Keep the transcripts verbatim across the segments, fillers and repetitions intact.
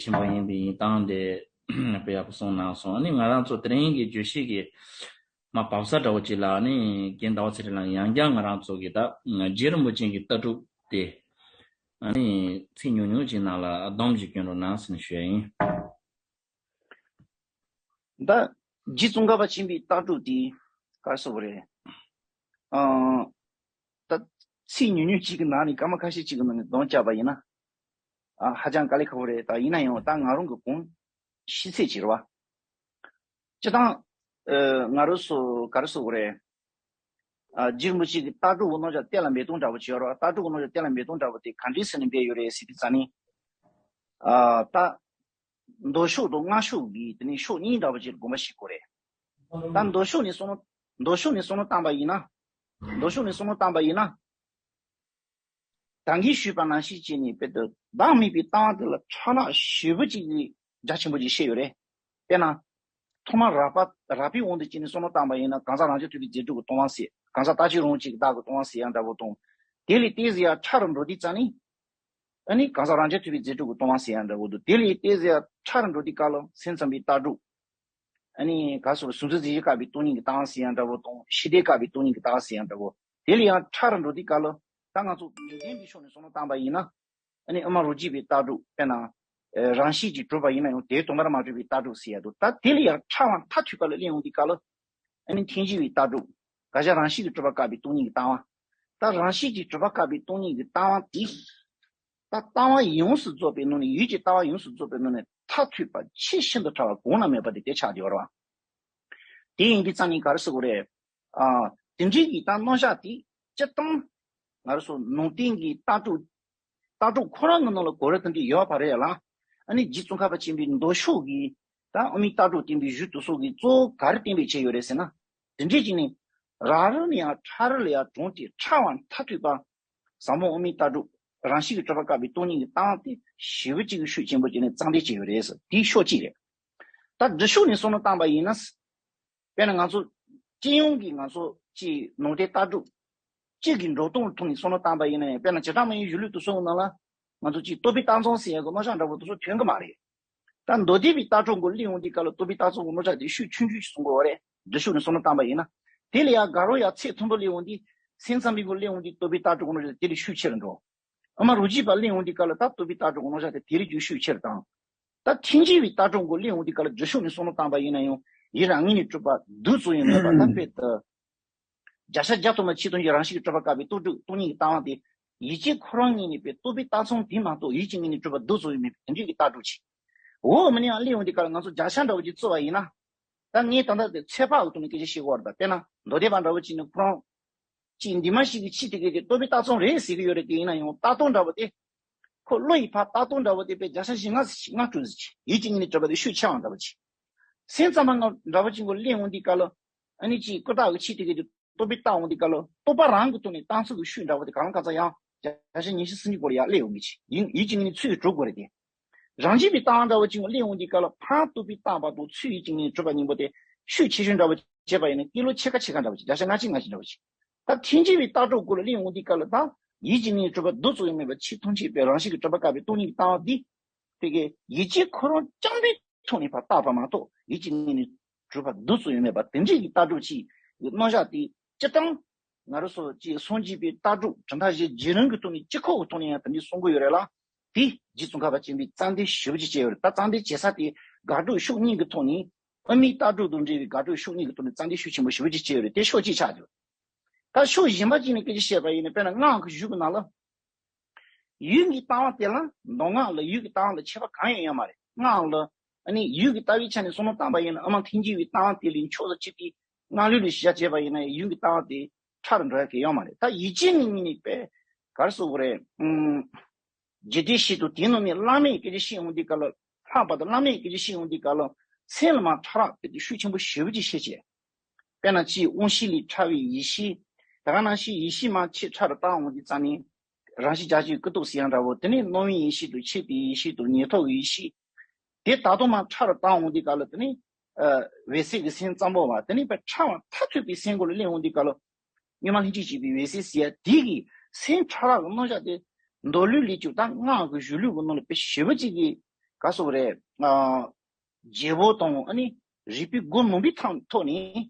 ཆེན་པོ་ཡིན་པའི་ཡིན་སྟངས་དེ་དཔེ་ཡག་པོ་གསུངས་གནང་སོང་། ཨ་ནི་ང་རང་ཚོ་དེ་རིང་གི་བརྗོད་གཞི་གི་མ་བབས་ས་འདྲ་བོ་ཅིག་ལ་ཨ་ནི་རྒན་ཟླ་བ་ཚེ་རིང་ལགས་ཡང་བསྐྱར་ང་རང་ཚོ་གི་ད་རྗེ་རིན་པོ་ཆེ་གི་ལྟ་གྲུབ་དེ་ཨ་ནི་ཚིག་ཉུང་ཉུང་ཅིག་ནང་ལ་སྡོམ་ཅིག་སྐྱོན་རོགས་གནང་ཟེར་ནས་ཞུ་ཡ་ཡིན། ད་རྗེ་ཙོང་ཁ་པ་ཆེན་པོའི་ལྟ་གྲུབ་དེ་ག་རེ་ཟེར་དགོས་རེད། ཨ། ད་ཚིག་ཉུང་ཉུང་གཅིག་གི་ནང་ནས་སྐར་མ་ཁ་ཤས་གཅིག་གི་ནང་ནས་སྡོམ་བརྒྱབ་པ་ཡིན་ན། ཨ། ཧ་ཅང་དཀའ་ལས་ཁག་པོ་རེད། ད་ཡིན་ན་ཡང་ད་ང་རང་གི་དགོངས་ཤེས་ཚད་ཅིག་རེད་བ། སྤྱིར་བཏང་། ཨ། ང་རང་ཚོ་ག་རེ་ཟེར་དགོས་རེད། ཨ། རྗེ་རིན་པོ་ཆེ་གི་ལྟ་གྲུབ་འོ་ནོ་ཅག་གཏན་ལ་འབེབས་སྟངས་འདྲ་པོ་ཅིག་ཡོད་རེད་བ། ལྟ་གྲུབ་འོ་ནོ་ཅག་གཏན་ལ་འབེབས་སྟངས་འདྲ་པོ་དེ་ག་འདྲས་ཟེར་ནས་འབད་ཡོད་རེད་ཟེར་དུས་ཙ་ནི། ཨ། ད། མདོ་ཕྱོགས་དང་སྔགས་ཕྱོགས་ཀྱི་དེ་ནས་ཕྱོགས་གཉིས་འདྲ་པོ་ཅིག་དགོངས་པ་བཞེས་དགོས་རེད། ད་མདོ་ཕྱོགས་ནས་བསམ་བློ་མདོ་ཕྱོགས་ནས་བསམ་བློ་བཏང་པ་ཡིན་ན། མདོ་ཕྱོགས་ནས་བསམ་བློ་བཏང་པ་ཡིན་ན། ད་གིན་ཞུས་པ་ནང་བཞིན་བྱས་ནས་དཔེ་དེ་བདག་མེད་པའི་ལྟ་བ་དེ་ལ་ཕྲ་རགས་ཞེ་པོ་ཅིག་གི་རྒྱ་ཆེན་པོ་ཅིག་བཤད་ཡོད་རེད། དཔེར་ན། ཐོག་མར་རགས་པ་རགས་པའི་དབང་དུ་བྱས་ནས་བསམ་བློ་བཏང་པ་ཡིན་ན་གང་ཟག་རང་རྐྱ་ཐུབ་པའི་རྫས་གྲུབ་ཀྱི་སྟོང་པ་ཟེར། གང་ཟག་རྟག་གཅིག་རང་གཅིག་གི་བདག་གི་སྟོང་པ་ཟེར་ཡ་འདྲ་པོ་དང་། དེ་ལས་ཏོག་ཙམ་ཡར་ཕྲ་རུ་འགྲོ་དུས་ཙ་ནི། ཨ་ནི་གང་ཟག་རང་རྐྱ་ཐུབ་པའི་རྫས་གྲུབ་ཀྱི་སྟོང་པ་ཟེར་ཡ་འདྲ་པོ་འདུག་དེ་ལས་ཏོག་ཙམ་ཡར་ཕྲ་རུ་འགྲོ་དུས་སྐབས་ལ་སེམས་ཙམ་པའི་ལྟ་གྲུབ། ཨ་ནི་ག་སོགས་གཟུགས་འཛིན་རྫས་གཞན་བཀག་པའི་སྟོང་ཉིད་ཀྱི་ལྟ་བ་ཟེར་ཡ་འདྲ་པོ་དང་། ཤེས་འདོད་བཀག་པའི་སྟོང་ཉིད་ཀྱི་ལྟ་བ་ཟེར་ཡ་འདྲ་པོ། དེ་ལས་ཡང་ཕྲ་རུ་འགྲོ་དུས་སྐབས་ལ་ད་ང་ཚོ་མི་ལྡན་པའི་ཕྱོགས་ནས་བསམ་བློ་བཏང་པ་ཡིན་ན། ཨ་ནི་དབུ་མ་རྡོ་རྗེ་པའི་ལྟ་གྲུབ་དཔེར་ན། ཨ། རང་བཞིན་གྱིས་གྲུབ་པ་ཡིན་ན་ཡང་དེ་དོན་དམ་པར་མ་གྲུབ་པའི་ལྟ་གྲུབ་ཟེར་ཡ་འདུག་ད་དེ་ལས་ཡང་ཕྲ་བ་མཐར་ཐུག་པ་ལ་སླེབས་ཡོང་དུས་སྐབས་ལ། ཨ་ནི་ཐལ་འགྱུར་བའི་ལྟ་གྲུབ། དགག་བྱ་རང་བཞིན་གྱིས་གྲུབ་པ་བཀག་པའི་སྟོང་ཉིད་ཀྱི་ལྟ་བ། ད་རང་བཞིན་གྱིས་གྲུབ་པ་བཀག་པའི་སྟོང་ཉིད་ཀྱི་ལྟ་བ་དེ། ད་ལྟ་བ་ཡོངས་སུ་རྫོགས་པའི་ནང་ནས་ཡུལ་གྱི་ལྟ་བ་ཡོངས་སུ་རྫོགས་པའི་ནང་ནས་མཐར་ཐུག་པ་ཆེས་ཤིན་ཏུ་ཕྲ་བ་གོང་ན་མེད་པ་དེ་དེ་ཆགས་ཀྱི་ཡོད་རེད་བ། དེ་ཡིན་དུས་ཙང་ནི་ག་རེ་ཟེར་དགོས་རེད། ཨ། དེ་འདྲའི་གི་ད་རྣམ་གཞག་དེ་སྤྱིར་བཏང་ང་རང་ཚོ་ནང་བསྟན་གྱི་ལྟ་གྲུབ། ལྟ་གྲུབ་ཁོ་རང་གི་ནང་ལ་གོ་རིམ་དེ་འདྲ་ཡོད་པ་རེད་ལ། ཨ་ནི་རྗེ་ཙོང་ཁ་པ་ཆེན་པོའི་མདོ་ཕྱོགས་ཀྱི་ད་དབུ་མའི་ལྟ་གྲུབ་བསྟན་པའི་གཞུང་དེ་ཚོ་གིས་གཙོ་བོ་ག་རེ་གཏན་འབེབས་བྱས་ཡོད་རེད་ཟེར་ན། དེ་འདྲའི་ཅིག་ནི་རགས་རིམ་ལ་ཡང་ཕྲ་རིམ་ལ་ཡང་དྲངས་ཏེ་ཕྲ་བ་མཐར་ཐུག་པ། ཟབ་མོ་དབུ་མའི་ལྟ་གྲུབ་རང་བཞིན་གྱིས་གྲུབ་པ་བཀག་པའི་སྟོང་ཉིད་ཀྱི་ལྟ་བ་དེ་ཞེ་པོ་ཅིག་གི་ཤུགས་ཆེན་པོ་བྱས་ནས་རྩ་འགྲེལ་བྱས་ཡོད་རེད་ཟེར། དེའི་ཕྱོགས་གཅིག་རེད། ད་སྒྲུབ་ཕྱོགས་ནས་བསམ་བློ་བཏང་པ་ཡིན་ན། དཔེར་ན་ང་ཚོ་སྤྱི་ཡོངས་ཀྱི་ང་ཚོ་ཅིག་ནང་བསྟན་ལྟ་གྲུབ་སྤྱི་གི་འགྲོ་སྟངས་ཐོག་ནས་བསམ་བློ་བཏང་པ་ཡིན་ན་ཡང་། དཔེར་ན་བྱེ་བྲག་སྨྲ་བའི་གཞུང་ལུགས་དེ་ཚོའི་ནང་ལ་ང་ཚོ་ཅིག་རྟོག་པས་བཏགས་ཙམ་ཟེར་ཡག་གི་རྣམ་གཞག་འདྲ་པོ་དེ་ཚོ་ཐོན་གི་མ་རེད། ད་མདོ་སྡེ་པའི་ལྟ་གྲུབ་སྒང་སླེབས་ཡོང་དུས་སྐབས་ལ་རྟོག་པས་བཏགས་ཙམ་གྱི་རྣམ་གཞག་དེ་ཤུགས་ཆུང་ཆུང་ཞིག་གསུང་དགོས་པ་རེད། སྒྲུབ་ཕྱོགས་ནས་བསམ་བློ་བཏང་པ་ཡིན་ན། དེ་ལས་ཡང་དགག་རུང་ཡང་ཚད་མཐོན་པོ་སླེབས་ཡོང་དུས་སེམས་ཙམ་པའི་སྒང་སླེབས་ཡོང་དུས་རྟོག་པས་བཏགས་ཙམ་གྱི་རྣམ་གཞག་དེ་ལས་ཤུགས་ཆེ་རུ་འགྲོ། དབུ་མ་རྡོ་རྗེ་པ་སླེབས་ཡོང་དུས་སྐབས་ལ་ད་རྟོག་པས་བཏགས་ཙམ་གྱི་རྣམ་གཞག་དེ་དེ་ལས་ཀྱང་ཤུགས་ཆེ་རུ་བཏང་། ད་ཐལ་འགྱུར་བའི་ལྟ་གྲུབ་སྒང་སླེབས་ཡོང་དུས་སྐབས་ལ་སྒྲུབ་ཕྱོགས་ནས་བསམ་བློ་བཏང་པ་ཡིན་ན་ཡང་ཡུལ་རང་ངོས་ནས་གྲུབ་པ་རྡུལ་ཙམ་ཡང་མེད་པ་ད་དཔེ་ད། བརྒྱ་ཆ་བརྒྱ་ཐམ་པ་ཆིག་སྟོང་གི་རང་བཞིན་གྱིས་གྲུབ་པ་བཀག་པའི་རྟོག་སྒྲུབ་སྟོང་ཉིད་ཀྱི་ལྟ་བ་དེ། ཡིད་ཀྱི་ཁོ་རང་ངོས་ནས་པའི་རྟོག་པས་བཏགས་ཙམ་དེ་མ་གཏོགས་ཡུལ་གྱི་ངོས་ནས་གྲུབ་པ་རྡུལ་ཙམ་ཡང་མེད་པའི་དེ་འདྲའི་གི་ལྟ་གྲུབ་ཅིག་འོ་མ་ནི་ཡང་སླེབས་ཡོང་དུས་སྐབས་ལ་ང་ཚོ་བརྒྱ་ཆ་འདྲ་བོ་ཅིག་བརྩི་བ་ཡིན་ན། ད་ངས་ད་ལྟ་དེ་ཚོད་དཔག་གི་ཐོག་ནས་སྐད་ཆ་བཤད་དགོས་པ་རེད། ད་དཔེར་ན་མདོ་སྡེ་པ་འདྲ་བོ་ཅིག་ནི་ཁོ་རང་ཅིག་འདི་མ་ཞིག་གི་ཆེད་དུ་གི་དེ་རྟོག་པས་བཏགས་ཙམ་རེད་ཟེར་གི་ཡོད་རེད། དེ་ཡིན་ན་ཡང་ལྟ་སྟངས་འདྲ་བོ་དེ། ཁོ་བློ་ཡིས་ཕར་ལྟ་སྟངས་འདྲ་བོ་དེ་དཔེ་བརྒྱ་ཆ་བཞི་ལྔ་ཞིག་ལྔ་དྲུག་ཙམ་ཅིག་ཡིད་ཀྱི་ངོས་ནས་གྲུབ་པ་དེ་ཤུགས་ཆེ་བ་འདྲ་བོ་ཅིག་སེམས་ཙམ་པ་འདྲ་བོ་ཅིག་གི་སླེབས་ཡོང་དུས་སྐབས་ལ། ཨ་ནི་ཅིག་ཀུན་བརྟགས་ཀྱི་ཆེད་དུ་གི་དེ་རྟོག་པས་བཏགས་ཡོང་དུས་སྐབས་ལ་རྟོག་པ་རང་གི་ཐོག་ནས་བཏགས་ཚུལ་གྱི་ཤུགས་འདྲ་བོ་དེ་གང་ལ་གང་འཚམ་ཡང་བརྒྱ་ཆ་ཉི་ཤུ་སུམ་ཅུ་སྐོར་ཡར་སླེབས་ཡོང་གི་ཅིག་ཡིད་ཀྱི་ངོས་ནས་ཚུར་གྲུབ་དགོས་རེད་དེ། རང་བཞིན་པའི་ལྟ་བ་འདྲ་བོ་ཅིག་སླེབས་ཡོང་དུས་སྐབས་ལ་ཕར་རྟོག་པས་བཏགས་པ་དང་ཚུར་ཡིད་ཀྱི་ངོས་ནས་གྲུབ་པ་གཉིས་པོ་དེ་ཤུགས་ཆེ་ཤོས་འདྲ་བོ་བྱས་པ་ཡིན་ན་ཀི་ལོ་ཕྱེད་ཀ་ཕྱེད་ཀ་འདྲ་བོ་ཅིག་བརྒྱ་ཆ་ལྔ་བཅུ་ང་བཅུ་འདྲ་བོ་ཅིག་ད་ཐལ་འགྱུར་བའི་ལྟ་གྲུབ་སྒང་ལ་སླེབས་ཡོང་དུས་སྐབས་ལ་ད་ཡིད་ཀྱི་ངོས་ནས་གྲུབ་པ་རྡུལ་ཙམ་ཡང་མེད་པ་ཆེས་ཐམས་ཅད་པའི་རང་བཞིན་གྱིས་གྲུབ་པ་བཀག་པའི་སྟོང་ཉིད་ཀྱི་ལྟ་བ་འདི། དེ་གའི་ཡིད་ཀྱི་ཁོ་རང་རྐྱང་པའི་ཐོག་ནས་ཕར་བཏགས་པ་མ་གཏོགས་ཡིད་ཀྱི་ངོས་ནས་གྲུབ་པ་རྡུལ་ཙམ་ཡང་མེད་པ་དེ་འདྲའི་གི་ལྟ་གྲུབ་ཅིག་གི་རྣམ་གཞག་དེ་སྤྱིར་བཏང་ང་རང་ཚོ་ཅིག་སངས་རྒྱས་པའི་ལྟ་གྲུབ་གྲུབ་མཐའ་བཞི་རྗེས་ལུས་ཀྱི་ཐོག་ནས་སྤྱི་ཁོག་གི་ཐོག་ནས་ཡང་དེ་འདྲའི་གསུང་གི་ཡོད་རེད་ལ། དེ་རྗེ་ཙོང་ཁ་པ་ཆེན་པོས་རྩ་འགྲེལ་ཞེ་པོ་ཅིག་བྱས་ཡོད་རེད། ད་རྩ་འགྲེལ་བྱེད་ས་དེ་དགག་སྒྲུབ་ཕྱོགས་གཉིས་ཀྱི་ཐོག་ནས་དབུ་མའི་ལྟ་གྲུབ་དང་འབྲེལ་བའི་དགག་སྒྲུབ་ཕྱོགས་གཉིས་ཀྱི་ཐོག་ནས་རྩ་འགྲེལ་ཤུགས་ཆེན་པོ་ཞེ་པོ་ཅིག་བྱས་ཡོད་རེད། དེ་ཕྱོགས་གཅིག་ཆགས་ཀྱི་ཡོད། ད་ཕྱོགས་གཞན་པ་གཅིག་ནས་སྐད་ཆ་བཤད་པ་ཡིན་ན་དཔེར་ན་སྔགས་ཀྱི་གཞུང་གི་ནང་ལ། ཡུལ་གྱི་ལྟ་བ་དེ་ལ་མདོ་སྔགས་ལ་ཡུལ་གྱི་ལྟ་བ་ལ་ཁྱད་པར་གང་ཡང་ཡོད་མ་རེད། སྔགས་ལ་ཨ་ནི་ཡུལ་གྱི་ལྟ་བའི་ཆ་ནས་བསམ་བློ་བཏང་པ་ཡིན་ན་ཨ་མ་ཐལ་འགྱུར་བའི་ལྟ་བ་དེ་ལས་ཕྱོགས་སུ་ཕྱེ་སྟེ་སྔགས་ལུགས་ལ་གཞི་བཞག་བྱས་པ་ཡིན་ན་ཡུལ་གྱི་ལྟ་བ་དེ་ཕྲ་རུ་འགྲོ་ཡ་གི་ཡོད་མ་རེད། ད་ཡིད་ཆེས་ནི་ཉིད་ནས་དཔེ་ག་རེ་ཟེར་དགོས་རེད། ཨུམ། རྒྱུད་སྡེ་བཞི་དང་དེའི་ནང་ནས་བླ་མའི་སྐད་ཆ་བཤད་ཡོང་དུས་སྐབས་ལ་ལྷག་པར་དུ་བླ་མའི་སྐད་ཆ་བཤད་ཡོང་དུས་སྐབས་ལ་སེམས་ལ་མར་ཕྲ་རགས་དཔེ་དེ་ཤུགས་ཆེན་པོ་ཞེ་པོ་ཅིག་བཤད་བྱས། དཔེར་ན་ཅིག་དབང་ཤེས་ལས་ཕྲ་བའི་ཡེ་ཤེས། ད་ག་ནང་བཞིན་ཡེ་ཤེས་མར་ཆེས་ཕྲ་རུ་བཏང་ཡོང་དུས་ཙ་ནི། རང་བཞིན་བརྒྱ་བྱིན་ཀུན་རྟོག་ཟེར་ཡང་འདྲ་བོ། དེ་ནས་སྣང་བའི་ཡེ་ཤེས་དང་མཆེད་པའི་ཡེ་ཤེས་དང་ཉན་ཐོས་ཀྱི་ཡེ་ཤེས། དེ་ད་དུང་མར་ཕྲ་རུ་བཏང་ཡོང་དུས་སྐབས་ལ་དེ་ནི། ཨ། འོད་གསལ་གྱི་སེམས་ཙམ་པོ་བ་དེ་ནི་དཔེ་ཕྲ་བ་མཐར་ཐུག་པའི་སེམས་སྒོ་ལ་སླེབས་ཡོང་དུས་སྐབས་ལ། གཉུག་མ་ལྷན་ཅིག་སྐྱེས་པའི་འོད་གསལ་ཟེར་ཡ་དེ་གི་སེམས་ཕྲ་རགས་ཀྱི་རྣམ་གཞག་དེ། མདོ་ལུགས་ལས་ཀྱང་ད་སྔགས་ཀྱི་གཞུང་ལུགས་ཀྱི་ནང་ལ་དཔེ་ཞེ་པོ་ཅིག་གི་ ག་སོགས་རེད། ཨ་རྒྱལ་པོ་དང་ཨ་ནི་རིག་པའི་སྒོ་མང་པོའི་ཐང་ཐོག་ནས་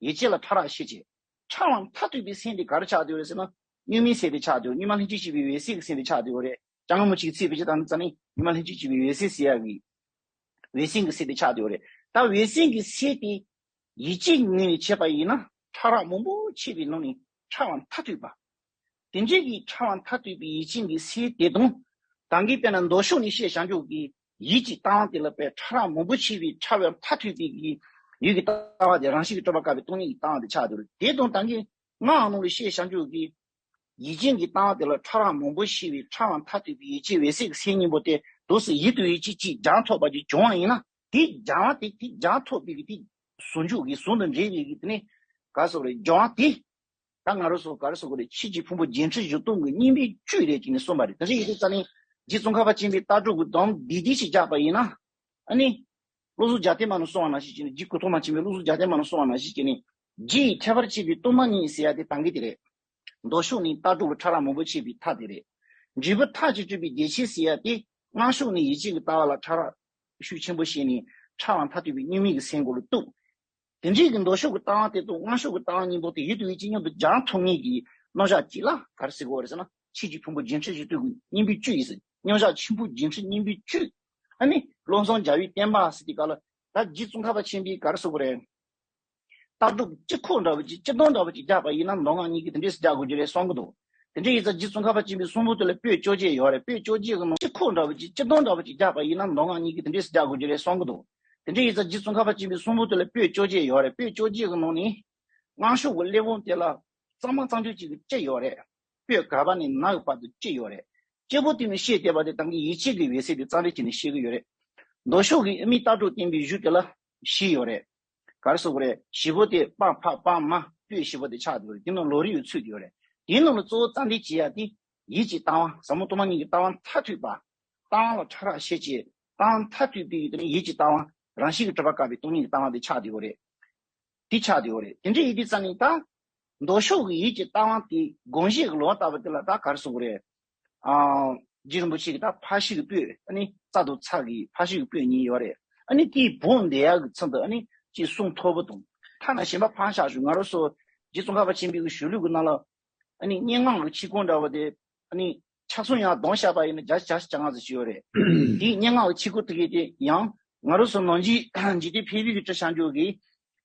ཡིད་ཆེས་ལ་ཕྲ་རགས་ཤེས་བྱེད། ཕྲ་བ་མཐའ་ཐུག་པའི་སེམས་དེ་ག་རེ་ཆགས་བསྡད་ཡོད་རེད་ཟེར་ན། གཉུག་མའི་སེམས་དེ་ཆགས་བསྡད་ཡོད། གཉུག་མ་ལྷན་ཅིག་སྐྱེས་པའི་འོད་གསལ་གྱི་སེམས་དེ་ཆགས་བསྡད་ཡོད་རེད། ལྕང་སྔོན་མོ་གཅིག་ཚིག་བེད་སྤྱོད་བཏང་ཙང་ནི་གཉུག་མ་ལྷན་ཅིག་སྐྱེས་པའི་འོད་གསལ་ཟེར་ཡག་གི་འོད་གསལ་གྱི་སེམས་དེ་ཆགས་བསྡད་ཡོད་རེད། ད་འོད་གསལ་གྱི་སེམས་དེ་ཡིད་ཆེས་ངོས་ནས་བྱས་པ་ཡིན་ན་ཕྲ་རགས་མང་པོ་ཕྱེ་བའི་ནང་ནས་ཕྲ་བ་མཐའ་ཐུག་པ། དེ་འདྲའི་གི་ཕྲ་བ་མཐའ་ཐུག་པའི་ཡིད་ཆེས་ཀྱི་སེམས་དེ་དང་། ད་གིན་དཔེར་ན་མདོ་ཕྱོགས་ནས་བཤད་བྱང་ཆུབ་ཀྱི་ཡིད་ཀྱི་ལྟ་བ་དེ་ལ་དཔེ་ཕྲ་རགས་མང་པོ་ཕྱེ་བའི་ཕྲ་བ་མཐའ་ཐུག་པའི་གི་ཡིད་ཀྱི་ལྟ་བ་དེ་རང་བཞིན་གྱིས་གྲུབ་པ་དགག་པའི་སྟོང་ཉིད་ཀྱི་ལྟ་བ་དེ་ཆགས་འདུག་དེ་དང་ད་གིན་སྔགས་ནང་ལ་བཤད་བྱང་ཆུབ་ཀྱི་ཡིད་ཅན་གྱི་ལྟ་བ་དེ་ལ་ཕྲ་རགས་མང་པོ་ཤེས་པའི་ཕྲ་བ་མཐའ་ཐུག་པའི་ཡིད་ཆེས་འོད་གསལ་གྱི་སེམས་གཉིས་པོ་དེ་འདུག་སེ་ཡིད་དང་ཡིད་ཆེས་གཅིག་སྦྱར་ཐུབ་པ་ཅིག་བྱུང་བ་ཡིན་ན། དེ་སྦྱར་བ་དེ་དེ་སྦྱར་ཐུབ་པའི་གི་དེ་ཟུང་འཇུག་གི་ཟུང་དུ་འབྲེལ་བའི་གི་དེ་ནི་ག་སོགས་རེད། སྦྱར་བ་དེ་ད་ང་རང་ཚོ་ག་རེ་ཟེར་དགོས་རེད། ཆོས་ཀྱི་ཕུང་པོ་བརྒྱད་ཁྲི་བཞི་སྟོང་གི་སྙིང་པོའི་བཅུད་རེད་ཅེས་ནས་གསུངས་པ་རེད། དེ་འདྲ་ཡིན་དུས་ཙང་ནི་རྗེ་ཙོང་ཁ་པ་ཆེན་པོའི་ལྟ་གྲུབ་ཀྱི་སྡོམ་འདི་འདི་ཞིག་བཞག་པ་ཡིན་ན། ཨ་ནི། བློ་གཟུགས་རྒྱ་སྟེང་མ་ནས་གསུངས་པ་ནང་བཞིན་བྱས་ནས། རྗེ་སྐུ་ཐོག་མ་ཆེན་པོའི་བློ་གཟུགས་རྒྱ་སྟེང་མ་ནས་གསུངས་པ་ནང་བཞིན་བྱས་ནས། རྗེ་ཡི་ཁྱད་པར་ཕྱེ་བའི་སྟོང་པ་ཉིད་ཟེར་ཡ་དེ་ད་གིན་དེ་རེད། མདོ་ཕྱོགས་ནས་ལྟ་གྲུབ་ལ་ཕྲ་རགས་མང་པོ་ཕྱེ་བའི་མཐའ་དེ་རེད། འབྲས་བུ་མཐའ་གཅིག་ཏུ་གྲུབ་པའི་བདེ་ཆེན་ཟེར་ཡ་དེ་སྔགས་ཕྱོགས་ནས་ཡིད་ཆེས་ཀྱི་ལྟ་བ་ལ་ཕྲ་རགས་ཤུགས་ཆེན་པོ་བྱས་ནས་ཕྲ་བ་མཐའ་ཐུག་པའི་གཉུག་མའི་གི་སེམས་སྒོ་ལ་གཏུགས། དེ་འདྲའི་གི་མདོ་ཕྱོགས་ཀྱི་ལྟ་བ་དེ་དང་སྔགས་ཕྱོགས་ཀྱི་ལྟ་བ་གཉིས་པོ་དེ་ཡིད་དང་ཡིད་ཆེས་མཉམ་དུ་སྦྱར་ཐུབ་མཁན་གྱི་རྣམ་གཞག་ཅིག་ལ་ག་རེ་ཟེར་དགོས་རེད་ཟེར་ན། ཆོས་ཀྱི་ཕུང་པོ་བརྒྱད་ཁྲི་བཞི་སྟོང་གི་སྙིང་པོའི་བཅུད་ཡིན་ཟེར། མཉམ་གཞག་ཆེན་པོ་བརྒྱད་ཁྲི་སྙིང་པོའི་བཅུད། ཨ་ནི་བློ་བཟང་རྒྱལ་བའི་བསྟན་པ་ཟེར་དེ་ག་ལ། ད་རྗེ་ཙོང་ཁ་པ་ཆེན་པོས་ག་རེ་ཟེར་དགོས་རེད། ལྟ་གྲུབ་སྤྱི་ཁོག་འདྲ་བོ་ཅིག་སྤྱི་དོན་འདྲ་བོ་ཅིག་བཞག་པ་ཡིན་ན་མདོ་སྔགས་གཉིས་ཀྱིས་དེ་འདྲས་སུ་སྦྱར་དགོས་ཀྱི་རེད་གསུང་གི་འདུག་དེ་འདྲ་ཡིན་ཙང་རྗེ་ཙོང་ཁ་པ་ཆེན་པོའི་གསུང་འབུམ་དེ་ལ་པོད་བཅོ་བརྒྱད་ཡོད་རེད། པོད་བཅོ་བརྒྱད་ཀྱི་ནང་སྤྱི་ཁོག་འདྲ་བོ་ཅིག་སྤྱི་དོན་འདྲ་བོ་ཅིག་བཞག་པ་ཡིན་ན་མདོ་སྔགས་གཉིས་ཀྱིས་དེ་འདྲས་སུ་སྦྱར་དགོས་ཀྱི་རེད་གསུང་གི་འདུག་དེ་འདྲ་ཡིན་ཙང་རྗེ་ཙོང་ཁ་པ་ཆེན་པོའི་གསུང་འབུམ་དེ་ལ་པོད་བཅོ་བརྒྱད་ཡོད་རེད། པོད་བཅོ་བརྒྱད་ཀྱི་ནང་ནས་སྔགས་ཕྱོགས་ཀྱི་གླེགས་བམ་དེ་ལ་གཙང་མ་གཙང་རྐྱང་གཅིག་གི་སྤྱི་ཡོད་རེད། པོད་ག་པ་ནས་ན་གི་བར་དུ་སྤྱི་ཡོད་རེད། སྤྱི་པོ་དེ་ནས་བཤད་བསྡད་པ་དེ་ད་གིན་ཡིད་ཆེས་ཀྱི་འོད་གསལ་དེ་རྩ་འགྲེལ་བྱས་ནས་བཤད་ཀྱི་ཡོད་རེད། མདོ་ཕྱོགས་ཀྱི་དབུ་མའི་ལྟ་གྲུབ་བསྟན་པའི་གཞུང་དེ་ལ་བཞི་ཡོད་རེད། ག་རེ་ཟེར་དགོས་རེད། བཞི་པོ་དེ་པ་ཕ་པ་མ་པོད་བཞི་པོ་དེ་ཆགས་འདུག་རེད། དེ་ནང་ལོ་རིམ་ཡོད་ཚུལ་དེ་ཡོད་རེད། དེའི་ནང་ལ་གཙོ་བོ་རྩ་འགྲེལ་བྱེད་ཡ་དེ་ཡིད་ཀྱི་ལྟ་བ། ཟབ་མོ་སྟོང་པ་ཉིད་ཀྱི་ལྟ་བ་མཐར་ཐུག་པ། ལྟ་བ་ལ་ཕྲ་རགས་ཤེས་བྱེད། ལྟ་བ་མཐར་ཐུག་པའི་དེ་ནི་ཡིད་ཀྱི་ལྟ་བ། རང་བཞིན་གྱིས་གྲུབ་པ་དགག་པའི་སྟོང་ཉིད་ཀྱི་ལྟ་བ་དེ་ཆགས་འདུག་རེད། དེ་ཆགས་བསྡད་ཡོད་རེད། དེ་འདྲ་ཡིན་དུས་ཙང་ནི་ད་མདོ་ཕྱོགས་ཀྱི་ཡིད་ཀྱི་ལྟ་བ་དེ་དགོངས་བཞེད་ཀྱི་ལུང་ལྟ་བུ་དེ་ལ་ད་ག་རེ་ཟེར་དགོས་རེད། ཨ། རྗེ་རིན་པོ་ཆེ་གིས་ད་ཕར་ཕྱིན་གྱི་པོད། ཨ་ནི་རྩ་དང་ཚིག་གི་ཕར་ཕྱིན་གྱི་པོད་གཉིས་ཡོད་རེད། ཨ་ནི་དེའི་བོད་འདི་ཡག་གི་ཚུལ་དུ་ཨ་ནི་ཅིག་གསུང་མཐོ་པོ་དང་། ཐ་ན་གཞན་པ་ཕར་བཞག་ཞུ། ང་རང་ཚོ་རྗེ་ཙོང་ཁ་པ་ཆེན་པོའི་གི་གཞུང་ལུགས་ཀྱི་ནང་ལ་ཨ་ནི་སྙན་ངག་གི་ཆོས་སྐོར་འདྲ་བོ་དེ། ཨ་ནི་ཕྱག་སྲུང་ཡང་གདོང་བཤད་པ་ཡིན་ན་བརྒྱ་ཆ་བརྒྱ་ཆ་ལྔ་ཙམ་ཞིག་ཡོད་རེད། དེའི་སྙན་ངག་གི་ཆོས་སྐོར་དེ་གའི་དེ་ཡང་ང་རང་ཚོ་ནང་ཆོས་འཇིག་རྟེན་ཕལ་པའི་གི་སྤྲུལ་བྱང་ཆུབ་ཀྱི་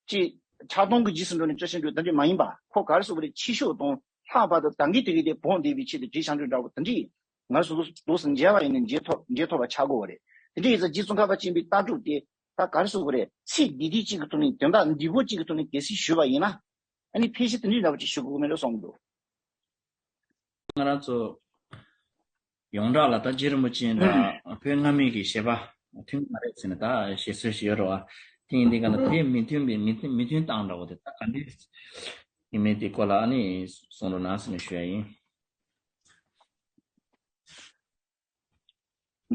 ཅིག་ཕྱག་སྟོང་གི་རྗེས་སུ་འགྲོ་ནས་སྤྲུལ་བྱང་ཆུབ་དེ་འདྲ་མ་ཡིན་པ། ཁོ་ག་རེ་ཟེར་དགོས་རེད། ཆོས་ཕྱོགས་དང་ལྷག་པར་དུ་ད་གིན་དེ་གའི་དེ་བོད་འདས་པའི་ཆེད་དུ་རྗེ་བྱང་ཆུབ་འདྲ་བོ་དེ་འདྲས་ང་རང་ཚོ་འདུག་སེ་མཇལ་བ་ཡིན་ན་མཇལ་ཐུབ་མཇལ་ཐུབ་པ་ཆགས་ཀྱི་ཡོད་རེད། དེ་འདྲ་ཡིན་ཙང་རྗེ་ཙོང་ཁ་པ་ཆེན་པོའི་ལྟ་གྲུབ་དེ་ད་ག་རེ་ཟེར་དགོས་རེད། ཚིག་འདི་འདི་གཅིག་གི་ཐོག་ནས་དོན་དག་འདི་གོ་གཅིག་གི་ཐོག་ནས་གལ་སྲིད་ཞུས་པ་ཡིན་ན། ཨ་ནི་ཕལ་ཆེར་དེ་འདྲའི་འདྲ་བོ་ཅིག་ཞུ་དགོས་མེད་འགྲོ་བསམ་གྱི་འདུག་ང་རང་ཚོ་ཡོངས་གྲགས་ལ་ད་རྗེ་རིན་པོ་ཆེ་དང་བོད་སྔ་མའི་གི་བཞེད་པ་མཐུན་གྱི་མ་རེད་ཟེར་ནས་ད་བཤད་སྲོལ་ཞིག་ཡོད་རེད་བ། དེ་ཡིན་དུས་ག་ལ་དེ་མི་མཐུན་པའི་མི་མཐུན་མི་མཐུན་སྟངས་འདྲ་བོ་དེ་ད་ག་འདྲ་ཡིན་མིན་དེ་སྐོར་ལ་ཨ་ནི་གསུང་རོགས་གནང་ཟེར་ནས་ཞུ་ཡ་ཡིན།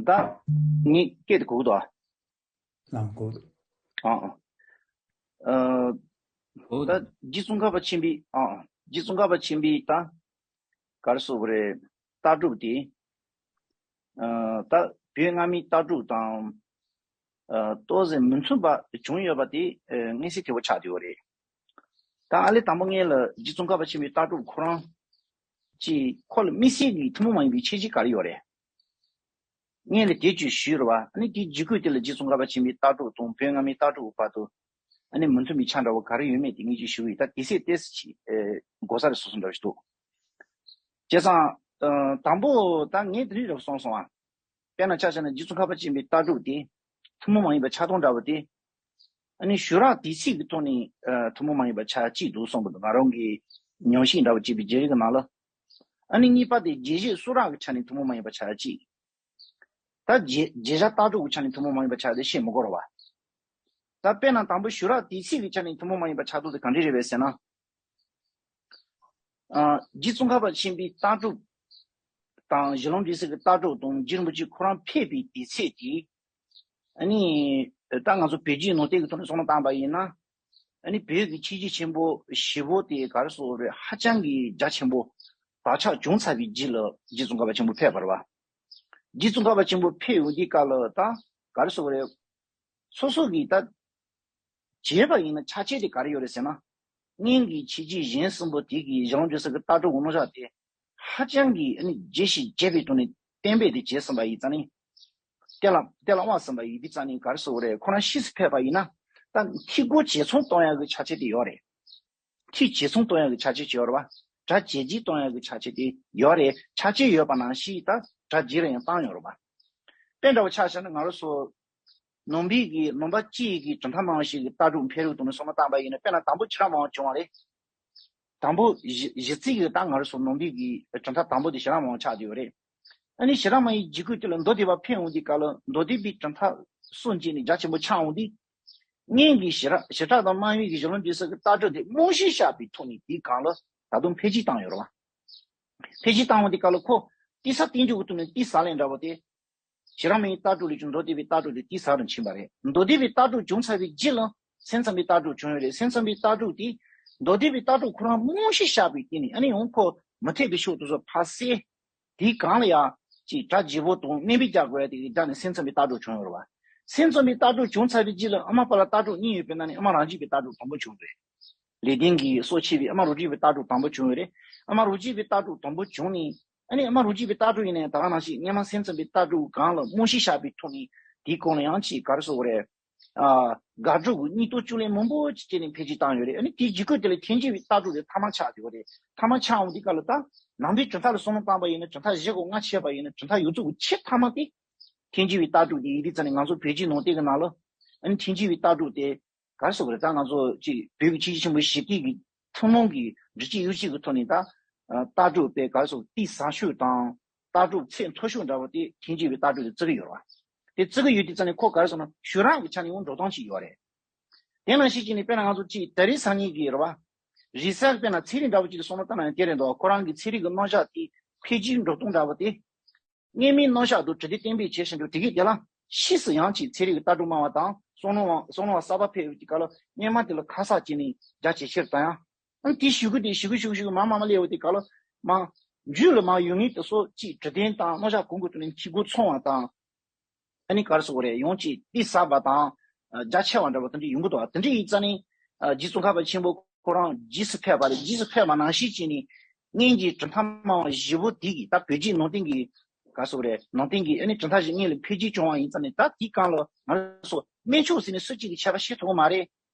ད་ངས་སྐད་དེ་གོ་གི་འདུག་ཨ། ལམ་གོ། ཨ་ཨ། ཨ། འོ། ད་རྗེ་ཙོང་ཁ་པ་ཆེན་པོའི། ཨ་ཨ། རྗེ་ཙོང་ཁ་པ་ཆེན་པོའི་ད་ག་རེ་ཟེར་དགོས་རེད། ལྟ་གྲུབ་དེ། ཨ། ད་བོད་སྔ་མའི་ལྟ་གྲུབ་དང་། ཨ། ཏོག་ཙམ་མི་མཚུངས་པ་བྱུང་ཡོད་པ་དེ། ཨ། མངོན་གསལ་དོད་པོ་ཆགས་བསྡད་ཡོད་རེད། ད་ཨ་ལས་དང་པོ་ངས་ལ་རྗེ་ཙོང་ཁ་པ་ཆེན་པོའི་ལྟ་གྲུབ་ཁོ་རང་ཅིག་ཁོ་ལ་དམིགས་བསལ་གྱི་ཐུན་མོང་མ་ཡིན་པའི་ཁྱད་ཆོས་ག་རེ་ཡོད་རེད། ངས་ལ་དེ་ཅིག་ཞུས་རེད་བ། ཨ་ནི་དེའི་རྗེས་ཁུངས་དེ་ལ་རྗེ་ཙོང་ཁ་པ་ཆེན་པོའི་ལྟ་གྲུབ་དང་བོད་སྔ་མའི་ལྟ་གྲུབ་ཀྱི་བར་དུ་ཨ་ནི་མི་མཐུན་པའི་ཆ་འདྲ་བོ་ག་རེ་ཡོད་མེད་དེ་ངས་ཅིག་ཞུ་གི་ཡིན། ད་དེ་སྲིད་ཏོག་ཙམ་ཅིག་ཨེ། གོ་ས་རེ་སོ་སོ་འདྲ་བོ་ཞིག་འདུག་བྱས་ཙང་། ཨ། དང་པོ་ད་ངས་དེ་རིགས་རེ་བ་གསུངས་སོང་ཨ། དཔེར་ན་ཆ་བཞག་ན་རྗེ་ཙོང་ཁ་པ་ཆེན་པོའི་ལྟ་གྲུབ་དེ་ཐུན་མོང་མ་ཡིན་པ་ཆགས་སྟངས་འདྲ་བོ་དེ། ཨ་ནི་ཞུ་རགས་དེ་ཚིག་གི་ཐོག་ནས། ཨ། ཐུན་མོང་མ་ཡིན་པ་ཆགས་གཅིག་འདུག་གསུངས་པ་འདུག་ང་རང་གི་ཉམས་ཞིབ་འདྲ་བོ་བྱས་པའི་བརྗེ་རེས་ཀྱི་ནང་ལ། ཨ་ནི་གཉིས་པ་དེ་རྒྱས་བཤད་གསུང་རགས་ཀྱི་ཆ་ནས་ཐུན་མོང་མ་ཡིན་པ་ཆགས་གཅིག་ད་རྒྱས་རྒྱས་བཤད་ལྟ་གྲུབ་ཀྱི་ཆ་ནས་ཐུན་མོང་མ་ཡིན་པ་ཆགས་དེ་བཤད་མི་དགོས་རེད་བ། ད་དཔེར་ན་དང་པོ་ཞུ་རགས་དེ་ཚིག་གི་ཆ་ནས་ཐུན་མོང་མ་ཡིན་པ་ཆགས་དོན་དེ་གང་འདྲ་རེད་པས་ཟེར་ན། ཨ། རྗེ་ཙོང་ཁ་པ་ཆེན་པོའི་ལྟ་གྲུབ་དང་། གཞི་ལམ་འབྲས་གསལ་གྱི་ལྟ་གྲུབ་དང་། རྗེ་རིན་པོ་ཆེ་ཁོ་རང་ཕེབས་པའི་དུས་ཚོད་དེ། ཨ་ནི་ད་ང་ཚོ་བོད་བརྒྱུད་ནང་བསྟན་གྱི་ཐོག་ནས་བསམ་བློ་བཏང་པ་ཡིན་ན། ཨ་ནི་བོད་ཀྱི་ཆོས་བརྒྱུད་ཆེན་པོ་བཞི་པོ་དེ་ག་རེ་ཟེར་དགོས་རེད། ཧ་ཅང་གི་རྒྱ་ཆེན་པོ་བག་ཆགས་བྱུང་ཚར་བའི་རྗེས་ལ་རྗེ་ཙོང་ཁ་པ་ཆེན་པོ་ཕེབས་པ་རེད་བ། རྗེ་ཙོང་ཁ་པ་ཆེན་པོ་ཕེབས་ཡོང་དུས་སྐབས་ལ་ད་ག་རེ་ཟེར་དགོས་རེད། སོ་སོ་གིས་ད་བྱས་པ་ཡིན་ན་ཆ་བྱད་དེ་ག་རེ་ཡོད་རེད་ཟེར་ན། སྔོན་གྱི་བྱས་རྗེས་གཞན་གསུམ་པོ་དེ་གི་གཞུང་འབྲུ་ས་གི་ལྟ་གྲུབ་ཀྱི་རྣམ་གཞག་དེ་ཧ་ཅང་གི་ཨ་ནི་རྒྱས་ཤིང་རྒྱས་པའི་ཐོག་ནས་གཏན་འབེབས་དེ་བྱས་ཟིན་པ་ཡིན་ཙང་ནི། གཏན་ལ་གཏན་ལ་དབབ་ཟིན་པ་ཡིན་དུས་ཙང་ནི་ག་རེ་ཟེར་དགོས་རེད། ཁོ་རང་ཤི་སུ་ཕེབས་པ་ཡིན་ན་ད་ཐིག་སྒོ་ཇེ་ཚང་གཏོང་ཡག་གི་ཆ་བྱད་དེ་ཡོད་རེད། ཐིག་ཇེ་ཚང་གཏོང་ཡག་གི་ཆ་བྱད་ཅིག་ཡོད་རེད་བ། སྒྲ་ཇེ་ལྗིད་གཏོང་ཡག་གི་ཆ་བྱད་དེ་ཡོད་རེད། ཆ་བྱད་ཡོད་པ་ནང་བཞིན་ད་སྒྲ་ལྗིད་ལ་ཡང་བཏང་ཡོད་རེད་བ། དཔེ་འདྲ་བོ་ཆ་བཞག་ན་ང་རང་ཚོ་ནང་པའི་གི་ནང་པ་སྤྱི་ཡི་གི་གྲུབ་མཐའ་མང་ཞིག་གི་ལྟ་གྲུབ་འཕེལ་རིམ་དུ་ནས་བསམ་བློ་བཏང་པ་ཡིན་ན། དཔེར་ན་དང་པོ་བྱེ་བྲག་སྨྲ་བ་བྱུང་བ་རེད། དང་པོ་གཞི་གཞི་རྩའི་གི་ད་ང་རང་ཚོ་ནང་པའི་གི་གྲུབ་མཐའ་དང་པོ་དེ་བྱེ་བྲག་སྨྲ་བ་ཆགས་བསྡད་ཡོད་རེད། ཨ་ནི་བྱེ་བྲག་སྨྲ་བའི་གཞི་བཀོད་དེ་ལ་མདོ་སྡེ་པ་ཕེབས་འོང་དུས་སྐབས་ལ་མདོ་སྡེ་པའི་གྲུབ་མཐའ་སྲོལ་འབྱེད་ནི་རྒྱ་ཆེན་པོ་ཆགས་འོང་དུས། སྔོན་གྱི་བྱེ་བྲག་བྱེ་བྲག་དང་སྨྲ་བའི་གི་གཞུང་ལུགས་འདི་ཚོ་གི་ལྟ་གྲུབ་དེ་རྨང་གཞི་བཞག་པའི་ཐོག་ནས་དེའི་སྒང་ལ་ད་དུང་འཕེལ་རྒྱས་བཏང་ཡོད་རེད་བ། འཕེལ་རྒྱས་བཏང་བ་དེ་སྐབས་ལ་ཁོ་ཏི་ས་བསྟན་འགྱུར་གྱི་ཐོག་ནས་ཏི་ས་ལས་འདྲ་བོ་དེ། བྱེ་བྲག་སྨྲ་བའི་ལྟ་གྲུབ་ལས་ཀྱང་མདོ་སྡེ་པའི་ལྟ་གྲུབ་དེ་ཏི་ས་རུ་ཕྱིན་པ་རེད། མདོ་སྡེ་པའི་ལྟ་གྲུབ་བྱུང་ཚར་བའི་རྗེས་ལ་སེམས་ཙམ་པའི་ལྟ་གྲུབ་བྱུང་ཡོད་རེད། སེམས་ཙམ་པའི་ལྟ་གྲུབ་དེ་མདོ་སྡེ་པའི་ལྟ་གྲུབ་ཁོ་རང་རྨང་གཞི་བཞག་པའི་སྟེང་ནས་ཨ་ནི་ཡང་ཁོ་མུ་སྟེགས་པའི་ཕྱོགས་དེ་ཚོ་ཕར་བསལ། དེའི་སྒང་ལ་ཡང་ཅིག་སྒྲ་ལྗིད་པོ་དང་སྨད་པའི་རྒྱ་དགོས་ཡ་དེ་གི་སྒྲ་ནི་སེམས་ཙམ་པའི་ལྟ་གྲུབ་བྱུང་ཡོད་རེད་བ། སེམས་ཙམ་པའི་ལྟ་གྲུབ་བྱུང་ཚར་བའི་རྗེས་ལ་ཨ་མ་པ་ལ་ལྟ་གྲུབ་གཉིས་ཡོད་པའི་ནང་ནས་ཨ་མ་རང་རྒྱུད་པའི་ལྟ་གྲུབ་དང་པོ་བྱུང་རེད། ལེགས་ལྡན་གྱི་སྲོག་ཕྱེ་བའི་ཨ་མ་རང་རྒྱུད་པའི་ལྟ་གྲུབ་དང་པོ་བྱུང་ཡོད་རེད། ཨ་མ་རང་རྒྱུད་པའི་ལྟ་གྲུབ་དང་པོ་བྱུང་ནས་ཨ་ནི་ཨ་མ་རང་རྒྱུད་པའི་ལྟ་གྲུབ་ཡིན་ནའི་ད་ག་ནང་བཞིན་སྔོན་མ་སེམས་ཙམ་པའི་ལྟ་གྲུབ་སྒང་ལ་རྨང་གཞི་བཞག་པའི་ཐོག་ནས་དེའི་སྐོར་ལ་ཡང་ཅིག་ག་རེ་ཟེར་དགོས་རེད། ཨ། དགག་སྒྲུབ་ཀྱི་སྙིང་སྟོབས་བཅུད་ལེན་མང་པོ་ཅིག་བྱས་ནས་འཕེལ་རྒྱས་བཏང་ཡོད་རེད། ཨ་ནི་དེའི་རྒྱུད་སྐུད་དེ་ལ་ཐལ་འགྱུར་བའི་ལྟ་གྲུབ་དེ་ཐ་མ་ཆགས་ཡོད་རེད། ཐ་མ་ཆགས་འོང་དུས་སྐབས་ལ་ད་ནང་པའི་གྲུབ་མཐའ་ལ་བསམ་བློ་བཏང་པ་ཡིན་ན། གྲུབ་མཐའ་བཞི་གོ་ལྔ་ཕྱེ་བ་ཡིན་ན། གྲུབ་མཐའ་ཡོངས་རྫོགས་ཀྱི་ཆེས་ཐ་མ་དེ་ཐལ་འགྱུར་བའི་ལྟ་གྲུབ་དེ་ཡིན་དུས་ཙང་ནས། ང་ཚོ་བོད་བརྒྱུད་ནང་བསྟན་གྱི་ནང་ལ་ཨ་ནི་ཐལ་འགྱུར་བའི་ལྟ་གྲུབ་དེ་ག་རེ་ཟེར་དགོས་རེད། ད་ང་ཚོ་ཅིག་བོད་ཀྱི་ཆོས་བརྒྱུད་ཆེན་པོ་བཞི་བརྒྱད་ཀྱི་ཐུན་མོང་གི་འབྲི་ཆུའི་གཡུ་ཆུ་གི་ཐོག་ནས་ད་ལྟ་གྲུབ་དཔེ་ག་རེ་ཟེར་དགོས། ཏིག་ཟབ་ཤོས་དང་ལྟ་གྲུབ་ཚད་མཐོ་ཤོས་འདྲ་བོ་དེ་ཐལ་འགྱུར་བའི་ལྟ་གྲུབ་དེ་བརྩི་གི་ཡོད་རེད་བ། དེ་བརྩི་གི་ཡོད་དུས་ཙང་ནས་ཁོ་ག་རེ་ཟེར་ན་ཞུ་རག་གི་ཆ་ནས་འོང་འགྲོ་སྟངས་ཅིག་ཡོད་རེད། དེ་ནང་བཞིན་བྱས་ནས་དཔེར་ན་ང་ཚོ་ཅིག་ད་རེས་སང་ཉིན་གྱི་རེད་བ། རེས་གཟའ་གི་དཔེར་ན་ཚན་རིག་འདྲ་བོ་ཅིག་ལ་བསམ་བློ་བཏང་ན་ཡང་དེ་རེད་འདུག་ཁོ་རང་གི་ཚན་རིག་གི་རྣམ་གཞག་དེ་འཕེལ་རྒྱས་འགྲོ་སྟངས་འདྲ་བོ་དེ། སྔོན་མའི་རྣམ་གཞག་དང་དྲི་བྲལ་གཏན་འབེབས་བྱས་བཞག་རྒྱུ་དེ་གས་དེ་ལ་ཕྱིས་སུ་ཡང་ཅིག་ཚན་རིག་གི་ལྟ་གྲུབ་སྨྲ་བ་དང་བསམ་བློ་བ་བསམ་བློ་བ་གསར་པ་ཕེབས་ཡོང་དུས་སྐབས་ལ་སྔོན་མ་དེ་ལ་ཁ་གསག་བྱས་ནས་རྒྱ་ཇེ་ཆེར་བཏང་ཡ། ཨང་དེ་ཞུ་གི་དེ་ཞུ་གི་ཞུ་གི་ཞུ་གི་མ་མ་མ་སླེབས་ཡོང་དུས་སྐབས་ལ་མ། རྒྱུད་ལ་མ་ཡོད་ངེས་དེ་ཚོ་ཅིག་དྲི་ལྡན་དང་རྣམ་གཞག་གོང་གི་ཐོག་ནས་འཐུས་སྒོ་ཚང་བ་དང་། ཨ་ནི་ག་རེ་ཟེར་དགོས་རེད། ཡང་ཅིག་གཏིང་ཟབ་པ་དང་། རྒྱ་ཆེ་བ་འདྲ་བོ་དེ་འདྲ་ཡོང་གི་འདུག་དེ་འདྲ་ཡིན་ཙང་ནི། རྗེ་ཙོང་ཁ་པ་ཆེན་པོ་ཁོ་རང་རྗེས་སུ་ཕེབས་པ་རེད། རྗེས་སུ་ཕེབས་པ་ནང་བཞིན་བྱས་ནས་སྔོན་གྱི་གྲུབ་མཐའ་སྨྲ་བ་བཞི་པོ་དེ་གིས་ད་བོད་བརྒྱུད་ནང་བསྟན་གྱི་ག་རེ་ཟེར་དགོས་རེད། ནང་བསྟན་གྱི་ཨ་ནི་གྲུབ་མཐའ་བཞི་སྔོན་ལ་འཕེལ་རྒྱས་བྱུང་བ་ཡིན་ཙང་ནི། ད་དེའི་སྒང་ལ་ང་ཚོ་སྨན་ཕྱུགས་ཟེར་ནས་སུ་གཅིག་གིས་ཁྱད་པར་བྱེད་ཐུབ་ཀྱི་མ་རེད།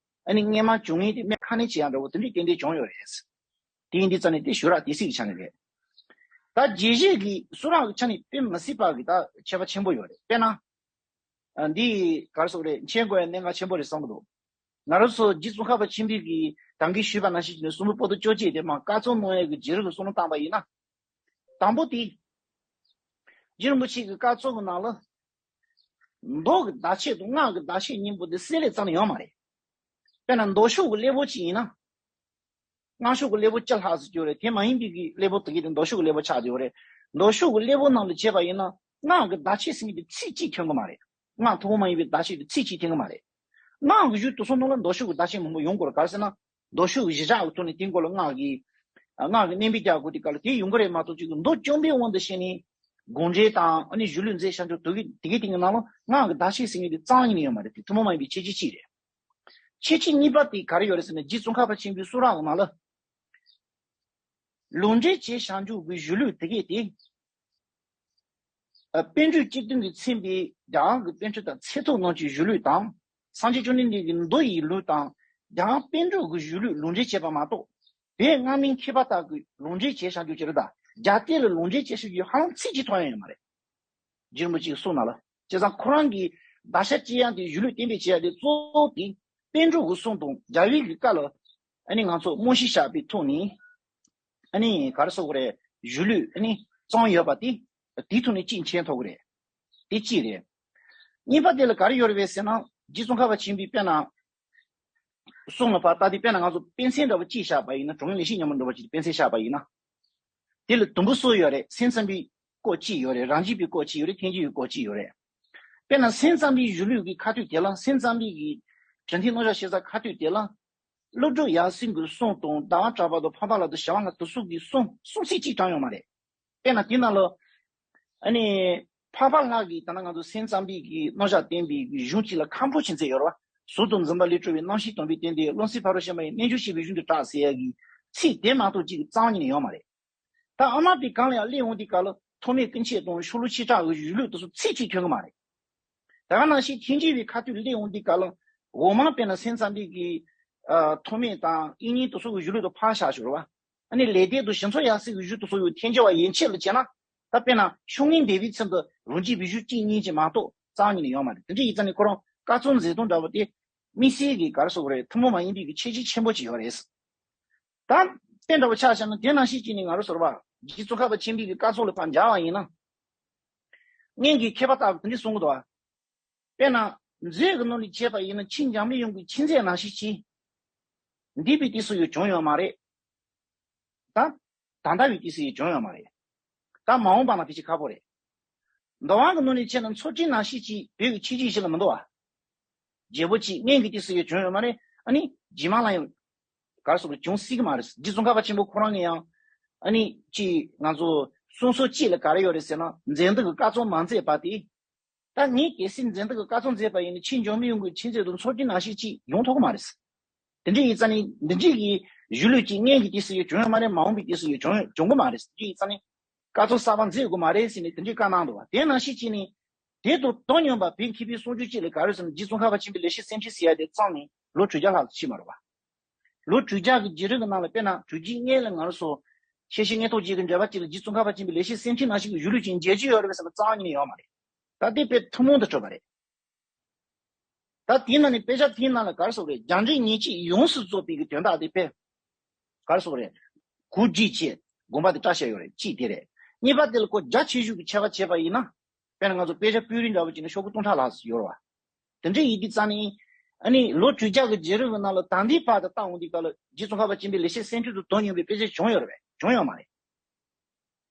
ཨ་ནི་སྔོན་མ་བྱུང་མཁན་དེ་སྨན་ཁ་ནས་བྱེད་ཡག་འདྲ་བོ་དེ་འདྲའི་ཏན་ཏན་བྱུང་ཡོད་རེད། དེ་ཡིན་དུས་ཙང་ནས་དེ་ཞུ་རག་དེ་སྲིད་ཀྱི་ཆ་ནས་རེད། ད་རྒྱས་བཤད་ཀྱི་གསུང་རག་གི་ཆ་ནས་དཔེ་མི་སྲིད་པ་གི་ད་ཁྱད་པར་ཆེན་པོ་ཡོད་རེད། དཔེར་ན། ཨ། འདི་ག་རེ་ཟེར་དགོས་རེད། མཁྱེན་དགོས་ཡ་གནད་འགག་ཆེན་པོ་རེད་བསམ་གི་འདུག་ང་རང་ཚོ་རྗེ་ཙོང་ཁ་པ་ཆེན་པོའི་གི་ད་གིན་ཞུས་པ་ནང་བཞིན་གྱི་ནས་གསུང་འབུམ་པོ་ཏི་བཅོ་བརྒྱད་དེ་མར་བཀའ་སྩལ་གནང་ཡ་གི་བརྒྱུད་རིམ་གྱི་བསམ་བློ་བཏང་པ་ཡིན་ན། དང་པོ་དེ། རྗེ་རིན་པོ་ཆེ་གི་བཀའ་སྩལ་གི་ནང་ལ། མདོ་གི་བརྡ་ཆད་དང་སྔགས་ཀྱི་བརྡ་ཆད་གཉིས་པོ་དེ་བསྲེས་ལས་རྩ་ནས་ཡོད་མ་རེད། དཔེར་ན་མདོ་ཕྱོགས་ཀྱི་གླེགས་བམ་ཅིག་ཡིན་ན། སྔགས་ཕྱོགས་ཀྱི་གླེགས་བམ་བཅུ་ལྷག་ཙམ་ཡོད་རེད། དེ་མ་ཡིན་པའི་གི་གླེགས་བམ་དེ་གས་དེ་མདོ་ཕྱོགས་ཀྱི་གླེགས་བམ་ཆགས་བསྡད་ཡོད་རེད། མདོ་ཕྱོགས་ཀྱི་གླེགས་བམ་ནང་ལ་བྱས་པ་ཡིན་ན། སྔགས་ཀྱི་བརྡ་ཆད་ཟེར་མཁན་དེ་ཚིག་གཅིག་ཐོན་གི་མ་རེད། སྔགས་ཐུན་མོང་མ་ཡིན་པའི་བརྡ་ཆད་དེ་ཚིག་གཅིག་ཐོན་གི་མ་རེད། སྔགས་ཀྱི་གཞུང་དེ་ཚོ་ནང་ལ་མདོ་ཕྱོགས་ཀྱི་བརྡ་ཆད་མང་པོ་ཡོང་གི་རེད། ག་རེ་ཟེར་ན། མདོ་ཕྱོགས་ཀྱི་གཞི་བཞག་གི་ཐོག་ནས་དེའི་སྐོར་ལ་སྔགས་ཀྱི། སྔགས་ཀྱི་བསྣན་པའི་རྒྱ་སྒོ་དེ་ག་ལ་དེ་ཡོང་གི་རེད་མ་གཏོགས། ཅིག་མདོ་བཅོམ་པའི་དབང་དུ་བྱས་ནས་དགོངས་འགྲེལ་དང་ཨ་ནི་གཞུང་ལུགས་མཛད་བཞག་རྒྱུ་དེ་གས་དེ་གས་དེ་གི་ནང་ལ་སྔགས་ཀྱི་བརྡ་ཆད་ཟེར་མཁན་དེ་རྩ་བ་ཉིད་ནས་ཡོད་མ་རེད། དེ་ཐུན་མོང་མ་ཡིན་པའི་ཁྱད་ཆོས་གཅིག་རེད། ཁྱད་ཆོས་གཉིས་པ་དེ་ག་རེ་ཡོད་རེད་ཟེར་ན། རྗེ་ཙོང་ཁ་པ་ཆེན་པོའི་གསུང་རབ་ནང་ལ། ལུང་འདྲེན་བྱས་བཞག་རྒྱུ་གི་གཞུང་ལུགས་དེ་གས་དེ། ཨ། པཎ་གྲུབ་སྤྱི་དོན་གྱིས་མཚན་པའི་རྒྱལ་དབང་གི་པཎ་གྲུབ་དང་ཚད་ཐུབ་རྣམ་བཅུའི་གཞུང་ལུགས་དང་། སངས་རྒྱས་བཅོམ་ལྡན་འདས་ཀྱི་མདོ་ཡི་ལུགས་དང་། རྒྱལ་དབང་པཎ་གྲུབ་ཀྱི་གཞུང་ལུགས་ལུང་འདྲེན་བྱས་པ་མ་གཏོགས། བོད་སྔ་མའི་མཁས་པ་དག་གིས་ལུང་འདྲེན་བྱས་བཞག་རྒྱུ་ཅི་རེད་ད། རྒྱ་སྐད་ལ་ལུང་འདྲེན་བྱས་བཞག་རྒྱུ་ཧ་ལམ་ཚིག་གཅིག་མཐོང་ཡ་ཡོད་མ་རེད། རྗེ་རིན་པོ་ཆེའི་གསུང་ནང་ལ། བྱས་ཙང་ཁོ་རང་གིས་བརྡ་ཆད་ཅི་ཡང་དེ་གཞུང་ལུགས་གཏན་འབེབས་བྱེད་ཡ་དེ་གཙོ་བོ་དེ་པཎ་གྲུབ་ཀྱི་གསུང་དང་རྒྱལ་བའི་གི་བཀའ་ལ་ཨ་ནི་ང་ཚོ་རྨང་གཞི་བཞག་པའི་ཐོག་ནས། ཨ་ནི་ག་རེ་ཟེར་དགོས་རེད། གཞུང་ལུགས་ཨ་ནི་བརྩམས་ཡོད་པ་དེ་དེའི་ཐོག་ནས་གཅིག་མཁྱེན་ཐུབ་ཀྱི་རེད། དེ་གཅིག་རེད། གཉིས་པ་དེ་ལ་ག་རེ་ཡོད་རེད་པས་ཟེར་ན། རྗེ་ཙོང་ཁ་པ་ཆེན་པོའི་དཔེར་ན། གསུང་ལ་ཕར་ལྟ་དུས་དཔེར་ན་ང་ཚོ་དཔེ་མཚོན་འདྲ་བོ་གཅིག་བཞག་པ་ཡིན་ན། གྲོང་ལས་ཤིག་ཉམས་པོ་འགྲོ་བ་ཅིག་དཔེ་མཚོན་བཞག་པ་ཡིན་ན། དེ་ལ་དུམ་བུ་གསུམ་ཡོད་རེད། སེམས་ཙམ་པའི་སྐོར་གཅིག་ཡོད་རེད། རང་རྒྱུད་པའི་སྐོར་གཅིག་ཡོད་རེད། ཐལ་འགྱུར་བའི་སྐོར་གཅིག་ཡོད་རེད། དཔེར་ན་སེམས་ཙམ་པའི་གཞུང་ལུགས་ཀྱི་ཁ་ཐུག་དེ་ལ། སེམས་ཙམ་པའི་གི་གྲུབ་མཐའི་རྣམ་གཞག་བཤད་ས་ཁ་ཐུག་དེ་ལ། ཀླུ་སྒྲུབ་ཡབ་སྲས་ཀྱི་གསུང་དང་། ཟླ་བ་གྲགས་པ་དང་འཕགས་པ་ལྷ་དང་ཞི་བ་ལྷ་དེ་ཚོ་གི་གསུང་གསུང་ཚིག་གཅིག་ཀྱང་ཡོད་མ་རེད། དཔེར་ན་དེ་ནང་ལ་ཨ་ནི། འཕགས་པ་ལྷ་གིས་ད་ནང་ང་ཚོ་སེམས་ཙམ་པའི་གི་རྣམ་གཞག་བསྟན་པའི་གི་གཞུང་གཅིག་ལ་ཁམས་ཕུ་ཕྱིན་ཚད་ཡོད་རེད་བ། ཟུར་དུ་འཛིན་པ་ལས་གྲོལ་བའི་རྣམ་ཤེས་སྟོན་པའི་རྟེན་འབྲེལ་བློ་གསལ་ཕ་རོལ་ཕྱིན་པ་ཡི་རྣལ་འབྱོར་ཤེས་པའི་གཞུང་དུ་གྲགས་ཟེར་ཡ་གི་ཚིག་དེ་མ་གཏོགས་གཅིག་རྩ་བ་ཉིད་ནས་ཡོད་མ་རེད། ད་ཨ་མ་པའི་གང་ལ་ཡང་སླེབས་འོང་དུས་སྐབས་ལ་ཐོགས་མེད་ཀུན་ཁྱབ་དང་ཤོ་ལོ་ཀ་ཅིག་གྲགས་ཀྱི་གཞུང་ལུགས་དེ་ཚོ་ཚིག་གཅིག་ཐོན་གི་མ་རེད། ད་ག་ནང་བཞིན་ཐེག་མཆོག་པའི་ཁ་ཐུག་སླེབས་འོང་དུས་སྐབས་ལ་འོག་མ་དཔེར་ན་སེམས་ཙམ་པའི་གི་ཐོགས་མེད་དང་དབྱིག་གཉེན་དེ་ཚོ་གི་གཞུང་ལུགས་དེ་ཕར་བཞག་ཞོར་བ། ཨ་ནི་ལེགས་ལྡན་དང་ཞི་འཚོ་ཡབ་སྲས་ཀྱི་གཞུང་དེ་ཚོ་ཡང་ཐལ་འགྱུར་བ་ཡན་ཆད་ལ་བྱས་ན། ད་དཔེར་ན་ཤོག་ངོས་འདས་པའི་ཚུལ་དུ་རང་རྒྱུད་པའི་གཞུང་གཅིག་གཉིས་ཅིག་མ་གཏོགས་རྩ་བ་ཉིད་ནས་ཡོད་མ་རེད། དེ་འདྲ་ཡིན་ཙང་ནི་ཁོ་རང་བཀའ་ཚོམ་མཛད་སྟངས་འདྲ་བོ་དེ་དམིགས་བསལ་གྱི་ག་རེ་ཟེར་དགོས་རེད། ཐུན་མོང་མ་ཡིན་པའི་གི་ཁྱད་ཆོས་ཆེན་པོ་ཅིག་ཡོད་རེད། ད་དེ་འདྲ་བོ་ཆ་བཞག་ན་དེ་ནང་བཞིན་བྱས་ནས་ང་རང་ཚོ་རེད་བ། རྗེ་ཙོང་ཁ་པ་ཆེན་པོའི་གི་བཀའ་ཚོམ་ལ་ཕར་འབྱར་བ་ཡིན་ན། སྔོན་གྱི་མཁས་པ་དག་གིས་དེ་འདྲ་གསུང་གི་འདུག་བ། དཔེར་ན་མཛོད་ཀྱི་ནང་ནས་བྱས་པ་ཡིན་ན་ཕྱིས་འཇམ་དཔལ་དབྱངས་ཀྱི་ཆོས་མཛད་ནང་བཞིན་བྱས། འདས་པའི་དུས་སུ་ཡང་བྱུང་ཡོད་མ་རེད། ད་ད་ལྟ་བའི་དུས་སུ་ཡང་བྱུང་ཡོད་མ་རེད། ད་མ་འོངས་པ་ན་དེ་ཅིག་ཁག་པོ་རེད། འདུལ་བ་གི་ནང་ནས་བྱས་ན་མཚོ་སྤྲིན་ནང་བཞིན་བྱས་བོད་ཀྱི་ཆོས་བརྒྱུད་ཞིག་ལ་མི་འདུག་བ། རྒྱལ་པོ་གཅིག་སྔོན་གྱི་དུས་སུ་ཡང་བྱུང་ཡོད་མ་རེད། ཨ་ནི་རྗེས་མ་ལ་ཡང་ག་རེ་ཟེར་དགོས། བྱུང་སྲིད་ཀྱི་མ་རེད། རྗེ་ཙོང་ཁ་པ་ཆེན་པོ་ཁོ་རང་གིས་ཡང་ཨ་ནི་ཅིག་ང་ཚོ་གསུང་སྲོལ་གཅིག་ལ་ག་རེ་ཡོད་རེད་ཟེར་ན། མཛད་འདི་གི་བཀའ་ཚོམ་མ་མཛད་པ་དེ། ད་ངས་གལ་སྲིད་མཛད་འདི་གི་བཀའ་ཚོམ་མཛད་པ་ཡིན་ན་ཕྱིས་འཇམ་དཔལ་དབྱངས་ཀྱི་ཆོས་མཛད་དུ་མཚོ་སྤྲིན་ནང་བཞིན་ཅིག་ཡོང་ཐུབ་ཀྱི་མ་རེད། དེ་འདྲ་ཡིན་ཙང་ནི་འདི་འདྲའི་གི་གཞུང་ལུགས་ཀྱི་སྔོན་གྱི་དུས་སུ་ཡང་བྱུང་ཡོད་མ་རེད། མ་འོངས་པའི་དུས་སུ་ཡང་བྱུང་ཡོད་འབྱུང་གི་མ་རེད། དེ་འདྲ་ཡིན་ཙང་ནི་བཀའ་ཚོམ་གསར་པ་མཛད་དགོས་མ་རེད་ཟེར་ནས་དེ་འདྲའི་བཀའ་གནང་འདུག་བ། དེ་ནང་བཞིན་བྱས་ནས་དེ་དང་དོན་མཉམ་པ་བོད་མཁས་པའི་གསུང་སྒྱུར་གཅིག་ལ་ག་རེ་ཟེར་ན། རྗེ་ཙོང་ཁ་པ་ཆེན་པོའི་ལེགས་བཤད་གསེར་ཕྲེང་ཟེར་ཡ་དེ་བརྩམས་ནས་ལོ་དྲུག་བརྒྱ་ལྷག་ཙམ་ཕྱིན་པ་རེད་བ། ལོ་དྲུག་བརྒྱ་གི་རྗེས་རབས་ཀྱི་ནང་ལ་དཔེར་ན་དྲུག་བརྒྱའི་སྔོན་ལ་ང་རང་ཚོ་ཤེར་ཕྱིན་མངོན་རྟོགས་རྒྱན་གྱི་འགྲེལ་པ་གཅིག་ལ་རྗེ་ཙོང་ཁ་པ་ཆེན་པོའི་ལེགས་བཤད་གསེར་ཕྲེང་ནང་བཞིན་གྱི་གཞུང་ལུགས་ཅིག་མཇལ་རྒྱུ་ཡོད་རེད་པས་ཟེར་ན་རྩ་བ་ཉིད་ནས་ཡོད་མ་རེད། ད་དེ་དཔེ་ཐུན་མོང་དུ་གྲུབ་པ་རེད། ད་དེའི་ནང་ནས་དཔེ་ཆ་དེའི་ནང་ལ་ག་རེ་ཟེར་དགོས་རེད། རྒྱ་འགྲེལ་ཉིད་ཀྱིས་ཡོངས་སུ་རྫོགས་པའི་གི་དོན་དག་དེ་དཔེ་ག་རེ་ཟེར་དགོས་རེད། གོ་སྒྲིག་བྱས་དགོངས་པ་དེ་བཀྲལ་བཞག་ཡོད་རེད། གཅིག་དེ་རེད། གཉིས་པ་དེ་ལ་ཁོ་རྒྱ་ཆེ་ཤོས་ཀྱི་ཁྱད་པར་བྱས་པ་ཡིན་ན། དཔེར་ན་ང་ཚོ་དཔེ་ཆ་པུས་རིང་འདྲ་བོ་བྱས་ན་ཤོག་གུ་སྟོང་ཕྲག་ལྷག་ཙམ་ཡོད་རེད་བ། དེ་འདྲ་ཡིན་དུས་ཙང་ནི། ཨ་ནི་ལོ་དྲུག་བརྒྱ་གི་རྗེས་རབས་ཀྱི་ནང་ལ་ད་ལྟའི་བར་དུ་བལྟ་འོང་དུས་སྐབས་ལ་རྗེ་ཙོང་ཁ་པ་ཆེན་པོའི་ལེགས་བཤད་གསེར་ཕྲེང་དང་དོན་མཉམ་པའི་དཔེ་ཆ་བྱུང་ཡོད་རེད་པས། བྱུང་ཡོད་མ་རེད།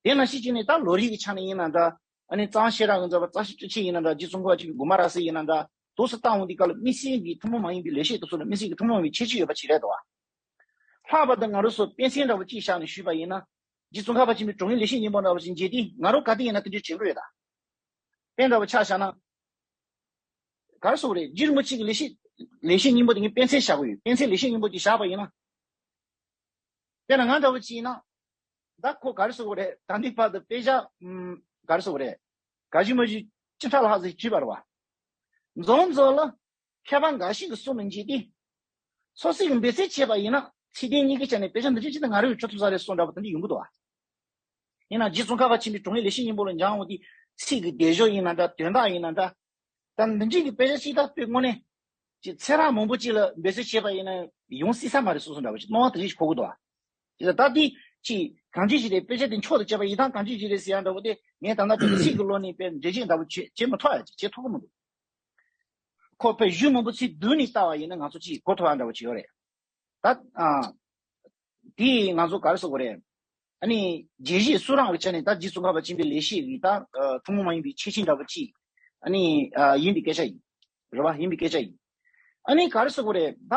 དེ་ནང་བཞིན་བྱས་ནས་ད་ལོ་རིམ་གྱི་ཆ་ནས་ཡིན་ན་འདྲ། ཨ་ནི་གཙང་བཤད་གྲྭ་གི་མཛད་པ་རྩ་ཤེ་སྤྲུལ་ཆེན་ཡིན་ན་འདྲ། རྗེ་ཙོང་ཁ་པ་ཆེན་པོའི་དགོངས་པ་རབ་གསལ་ཡིན་ན་འདྲ། དུས་སུ་བལྟ་འོང་དུས་སྐབས་ལ་དམིགས་བསལ་གྱི་ཐུན་མོང་མ་ཡིན་པའི་ལེགས་བཤད་དེ་ཚོ་ལ་དམིགས་བསལ་གྱི་ཐུན་མོང་མ་ཡིན་པའི་ཁྱད་ཆོས་ཡོད་པ་ཅིག་རེད་དོ། ལྷག་པར་དུ་ང་རང་ཚོ་དཔེ་མཚོན་འདྲ་བོ་གཅིག་བཞག་ནས་ཞུས་པ་ཡིན་ན། རྗེ་ཙོང་ཁ་པ་ཆེན་པོའི་དྲུང་ཡིག་ལེགས་བཤད་སྙིང་པོ་འདྲ་བོ་ཞིག་མཇལ་དུས་ང་རང་ག་དུས་ཡིན་ན་དེ་འདྲའི་དྲན་གྱི་ཡོད་ད། དཔེ་འདྲ་བོ་ཆ་བཞག་ན། ག་རེ་ཟེར་དགོས་རེད། རྗེ་རིན་པོ་ཆེ་གི་ལེགས་བཤད། ལེགས་བཤད་སྙིང་པོ་དེ་ངས་དཔེ་མཚོན་བཞག་གི་ཡོད། དཔེ་མཚོན་ལེགས་བཤད་སྙིང་པོ་དེ་བཞག་པ་ཡིན་ན། དཔེར་ན་ང་འདྲ་བོ་ཅིག་ཡིན་ན། ད་ཁོ་ག་རེ་ཟེར་དགོས་རེད། ད་འདི་བར་དུ་དཔེ་ཆ། ཨམ། ག་རེ་ཟེར་དགོས་རེད། ག་ཞིག་མ་ཞིག་ཅི་ཕྲ་ལ་ཧ་ཟིག་བྲིས་པ་རེད་བ། མཛོ་མཛོ་ལ་མཁས་པ་འགའ་ཞིག་གི་གསུང་ལ་འཇིགས་ཏེ། སོ་སོ་གི་འབད་རྩོལ་བྱས་པ་ཡིན་ན་ཚིག་དོན་གཉིས་ཀའི་ཆ་ནས་དཔེ་ཆ་འདི་འདྲ་ཅིག་ད་ང་རང་ཡང་འབྲི་ཐུབ་ས་རེད་གསུངས་འདྲ་བོ་དེ་འདྲ་ཡོང་གི་འདུག་བ། ཡིན་ན་རྗེ་ཙོང་ཁ་པ་ཆེན་པོའི་དྲུང་ཡིག་ལེགས་བཤད་སྙིང་པོ་ལ་སྦྱངས་འོང་དུས་ཚིག་གི་སྡེབ་སྦྱོར་ཡིན་ན་འདྲ། དོན་དག་ཡིན་ན་འདྲ། ད་འདི་འདྲའི་གི་དཔེ་ཆ་ཞིག་ད་དཔེ་དངོས་གནས་ཀྱི་ཚེ་རབས་མང་པོ་ཅིག་ལ་འབད་རྩོལ་བྱས་པ་ཡིན་ན་ཡོང་སྲིད་ས་མ་རེད་གསུངས་སོ་འདྲ་བོ་ཅིག་སྣང་བ་དེ་རིགས་ཤིག་འཁོར་གི་འདུག་བ། དེ་ད་ལྟའི་ཅིག་གང་ཅི་ཞིག་རེད། དཔེ་ཆ་དེ་མཆོག་ཏུ་གྱུར་པ་ཡིན་ཙང་གང་ཅི་ཞིག་རེད་ཟེར་ཡ་འདྲ་བོ་དེ་ངས་ད་ལྟ་ཅིག་ཚིག་གི་ལོགས་ནས་དཔེ་འགྲེལ་བཤད་འདྲ་བོ་བྱེད་བྱེད་མི་ཐུབ་ཡ་ཅིག་བྱེད་ཐུབ་ཀྱི་མི་འདུག་ཁོ་དཔེ་གཞུང་མང་པོ་ཚིག་བསྡུས་ནས་བལྟ་བ་ཡིན་ན་ང་ཚོ་ཅིག་གོ་ཐུབ་ཡ་འདྲ་བོ་ཅིག་ཡོད་རེད། ད་ཨ། དེ་ང་ཚོ་ག་རེ་ཟེར་དགོས་རེད། ཨ་ནི་རྒྱས་བཤད་སུ་རང་གི་ཆ་ནས་ད་རྗེ་ཙོང་ཁ་པ་ཆེན་པོའི་ལེགས་བཤད་ཀྱི་ད་ཨ་ཐུན་མོང་མ་ཡིན་པའི་ཁྱད་ཆོས་འདྲ་བོ་ཅིག་ཨ་ནི་ཨ་ཡིན་པའི་སྐད་ཆ་ཡིན། རེད་བ། ཡིན་པའི་སྐད་ཆ་ཡིན། ཨ་ནི་ག་རེ་ཟེར་དགོས་རེད། ད་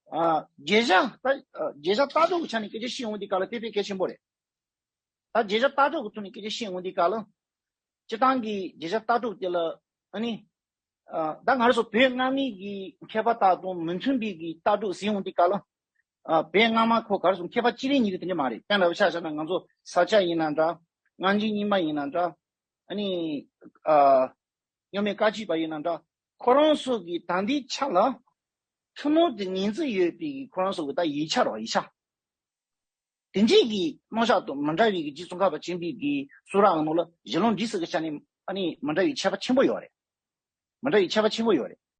ཨ་རྒྱས་བཤད་ད་ཨ་རྒྱས་བཤད་ལྟ་གྲུབ་ཀྱི་ཆ་ནས་སྐད་ཆ་བཤད་འོང་དུས་སྐབས་ལ་དེ་དཔེ་གལ་ཆེན་པོ་རེད། ད་རྒྱས་བཤད་ལྟ་གྲུབ་ཀྱི་ཐོག་ནས་སྐད་ཆ་བཤད་འོང་དུས་སྐབས་ལ། སྤྱིར་བཏང་གི་རྒྱས་བཤད་ལྟ་གྲུབ་དེ་ལ་ཨ་ནི། ཨ་ད་ང་རང་ཚོ་བོད་སྔ་མའི་གི་མཁས་པ་དག་དང་མི་མཐུན་པའི་གི་ལྟ་གྲུབ་ཟེར་འོང་དུས་སྐབས་ལ། ཨ་བོད་སྔ་མ་ཁོ་ག་རེ་ཟེར། མཁས་པ་གཅིག་རེ་གཉིས་རེ་དེ་འདྲ་མ་རེད། དཔེར་ན་ཆ་བཞག་ན་ང་ཚོ་ས་སྐྱ་ཡིན་ན་འདྲ། སྔགས་འཆང་རྙིང་མ་ཡིན་ན་འདྲ། ཨ་ནི། ཨ་གཉུག་མའི་བཀའ་བརྒྱུད་པ་ཡིན་ན་འདྲ། ཁོ་རང་ཚོ་གི་ད་ལྟའི་ཆ་ལ་ཐུན་མོང་དུ་ངོས་འཛིན་ཡོད་པའི་ཁོ་རང་ཚོ་གི་ད་ཡིག་ཆ་རེད་བ། ཡིག་ཆ། དེ་འདྲའི་གི་རྣམ་གཞག་དང་མི་འདྲ་བའི་གི་རྗེ་ཙོང་ཁ་པ་ཆེན་པོའི་གི་གསུང་རབ་ནང་ལ་གཞི་ལུགས་འདི་ཚོ་གི་ཆ་ནས་ཨ་ནི་མི་འདྲ་བའི་ཁྱད་པར་ཆེན་པོ་ཡོད་རེད། མི་འདྲ་བའི་ཁྱད་པར་ཆེན་པོ་ཡོད་རེད།